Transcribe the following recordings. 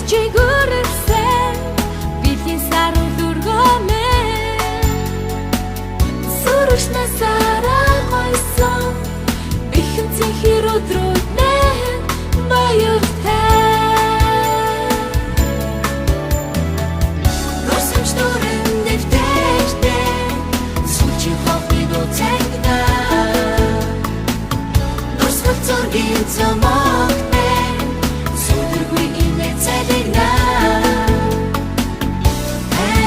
Зочиг өрөлсөн бэлгийн сарул өргөмөө. Сүрэгч насаараа гойсон бихэн цэнхэр өдрүүд мэн баяртай. Нурсамж дүүрэн дэвтэртэй сүүлчийн хонхны дуу цангинаа. Нурсгал зургийн цомогтой сүдэргүй инээ цалигнаа.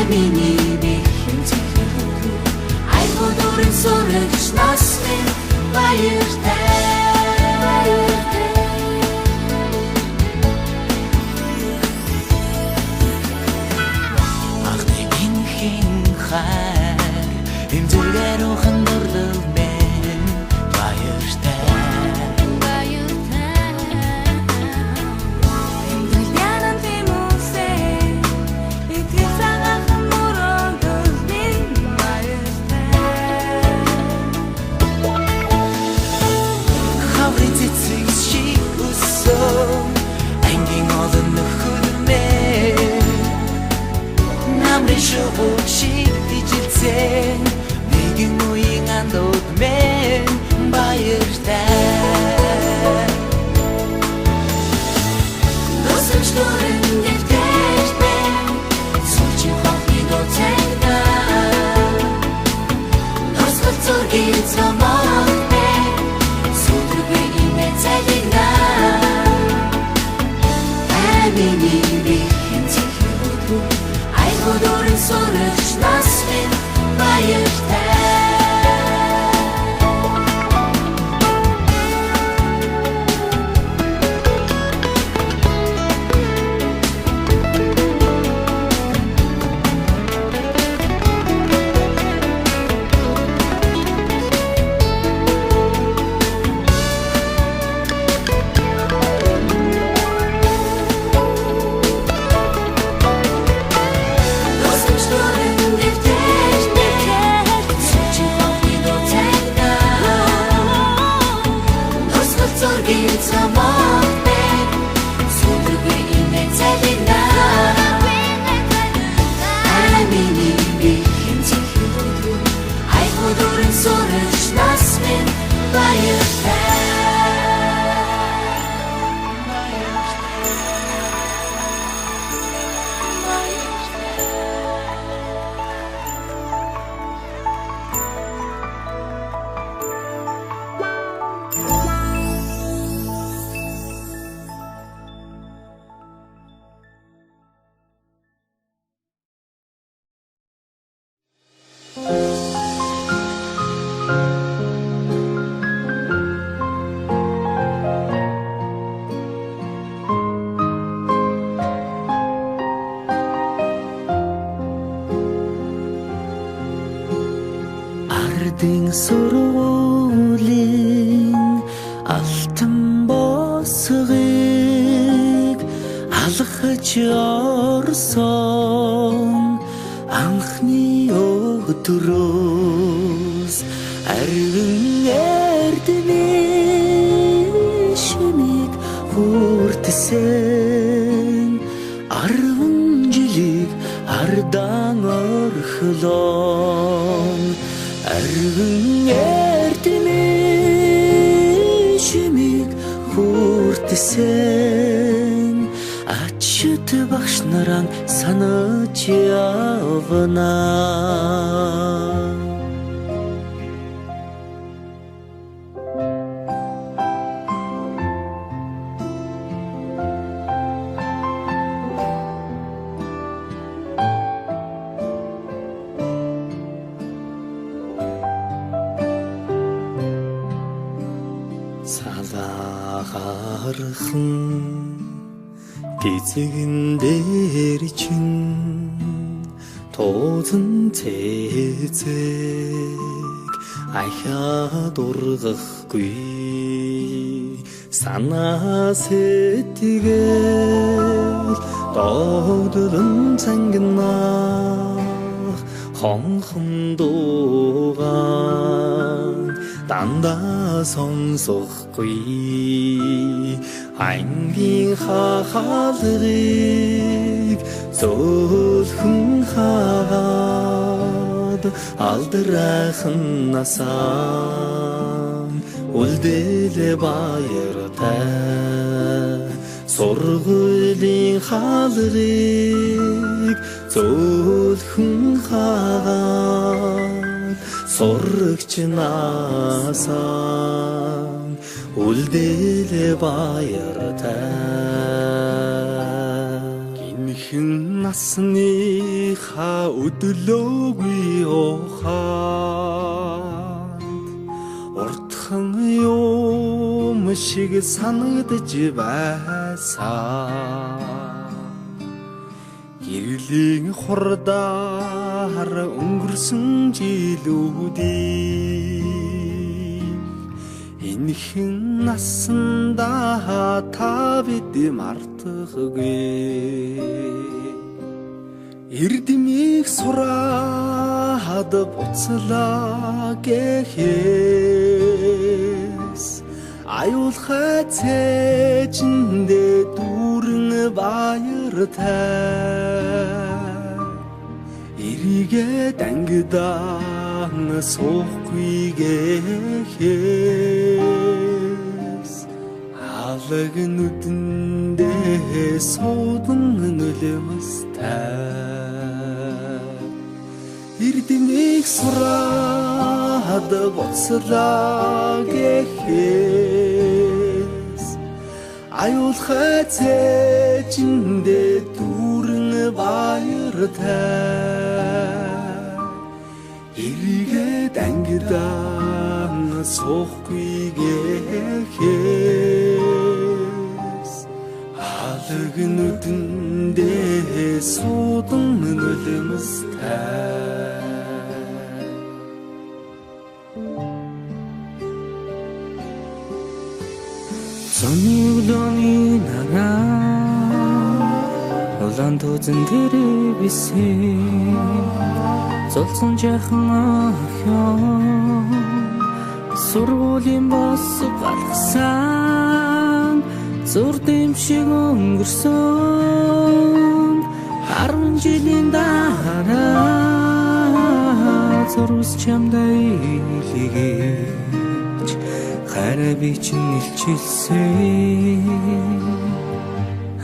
Амины бихэн цэнхэр өдрүүд айхуу дүүрэн сүрэгч нас минь баяртай. Баяртай. Анхны минхэн хайр эмзэгээр ухан дурлал мэн баяртай. Баяртай. Тэмдэглэл янан тэмүүлсэн итгэл цагаахан мөрөөдөл минь баяртай. Хаврын цэцэг шиг өссөн ангийн олон нөхөр мэн намрын шувуу шиг дижилсэн нэгэн үеийн андууд мэн баяртай. Нурсамж дүүрэн дэвтэртэй сүүлчийн хонхны дуу цангинаа. Нурсгал зургийн цомогтой сүдэргүй инээ цалигнаа. Амины бихэн цэнхэр өдрүүд айхуу дүүрэн сүрэгч нас минь баяртай. Нурсамж дүүрэн дэвтэртэй сүүлчийн хонхны дуу цангинаа. Нурсгал зургийн цомогтой сүдэргүй инээ цалигнаа. Амины бихэн цэнхэр өдрүүд айхуу дүүрэн сүрэгч нас минь баяртай. Ардын сургуулийн алтан босгыг алхаж орсон анхны өдрөөс арвин эрдэнэ шимийг хүртсэн 10 жилийг ардаан орхилон арвин эрдэнэ шимийг хүртсэн ачид багш нараа санаж явна. Салаагархан гизэгэн дээр чинь тууцан цэцэг ахиад ургахгүй санаа сэтгэл догдлон цангинах хонхон дууган дандаа сонсохгүй. Ангийн хаалгыг зөөлхөн хаагаад алдрайхан насаа үлдээлээ баяртай. Сургуулийн хаалгыг зөөлхөн хаагаад сурагч насаа үлдээлээ баяртай. Гинхэн насныхаа өдлөөгүй ухаанд уртхан юм шиг санагдаж байсан. Гэрлийн хурдаар өнгөрсөн жилүүдийг энэхэн насандаа та бид мартахгүй. Эрдмийг сураад буцлаа гэхээс аюулхай цээжиндээ дүүрэн баяртай. Эргээд ангидаан суухгүй гэхээс алаг нүдэндээ суудан нулимстай. Эрдмийг сураад буцлаа гэхээс аюулхай цээжиндээ дүүрэн баяртай. Эргээд ангидаан суухгүй гэхээс алаг нүдэндээ суудан нулимстай. Зуны өглөөний нараа улаан тузан дээрээ бисээ золцсон жаахан охин сургуулийн босго алгасан зурд юм шиг өнгөрсөн 10 жилийн дараа зурвас чамдаа илгээж хайраа би чинь илчилсэн.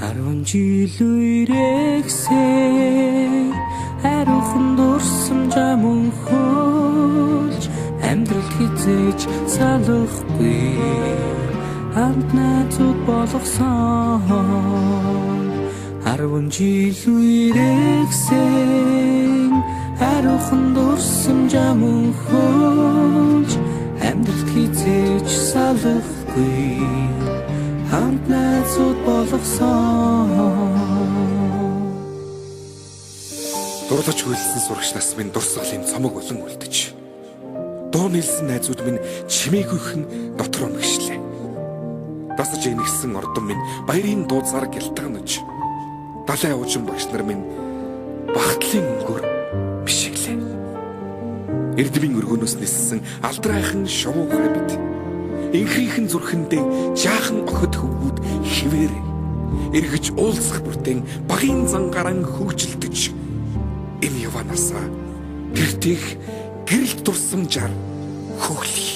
10 жил үерэгсээ ариухан дурсамжаа мөнхөлж амьдрал хизээж салахгүй хамт найзууд болгосон. 10 жил үерэгсээ ариухан дурсамжаа мөнхөлж амьдрал хизээж салахгүй хамт найзууд болгосон. Дурлаж хөлсөн сурагч нас минь дурсгалын цомог болон үлдэж, дуу нийлсэн найзууд минь чимээгүйхэн дотроо мэгшлээ. Дасаж энэгсэн ордон минь баярын дууцаар гялтганаж, далай уучин багш нар минь багтлын өнгөөр бишиглээ. Эрдмийн өргөнөөс ниссэн алдрайхан шувуухай бид инхрийнхэн зүрхэндээ жаахан охид хөвгүүд хിവэр эргэж уулзах бүртэн багийн зангаран хөгжилдөж энэ яваанасаа гэртэх гэрэлт дурсамжаар хөглөе.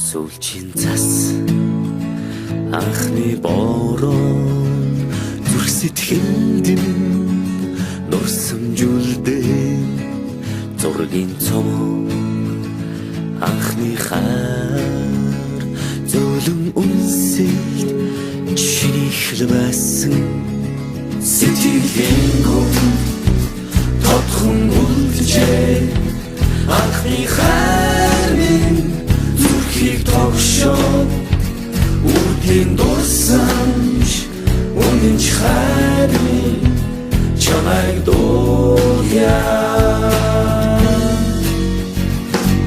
Сүүлчийн цас анхны борон зүрх сэтгэлд минь нурсамжүүлдэ зургийн цомог анхны хайр зөөлөн үнсэлт чинийхл байсан. Сэтгэлийн гол тодхон үлджээ анхны хайр минь зүрхийг тогшоод үрдийн дурсамж үнэн ч хайр минь чамайг дуулъя.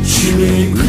Чимээгүй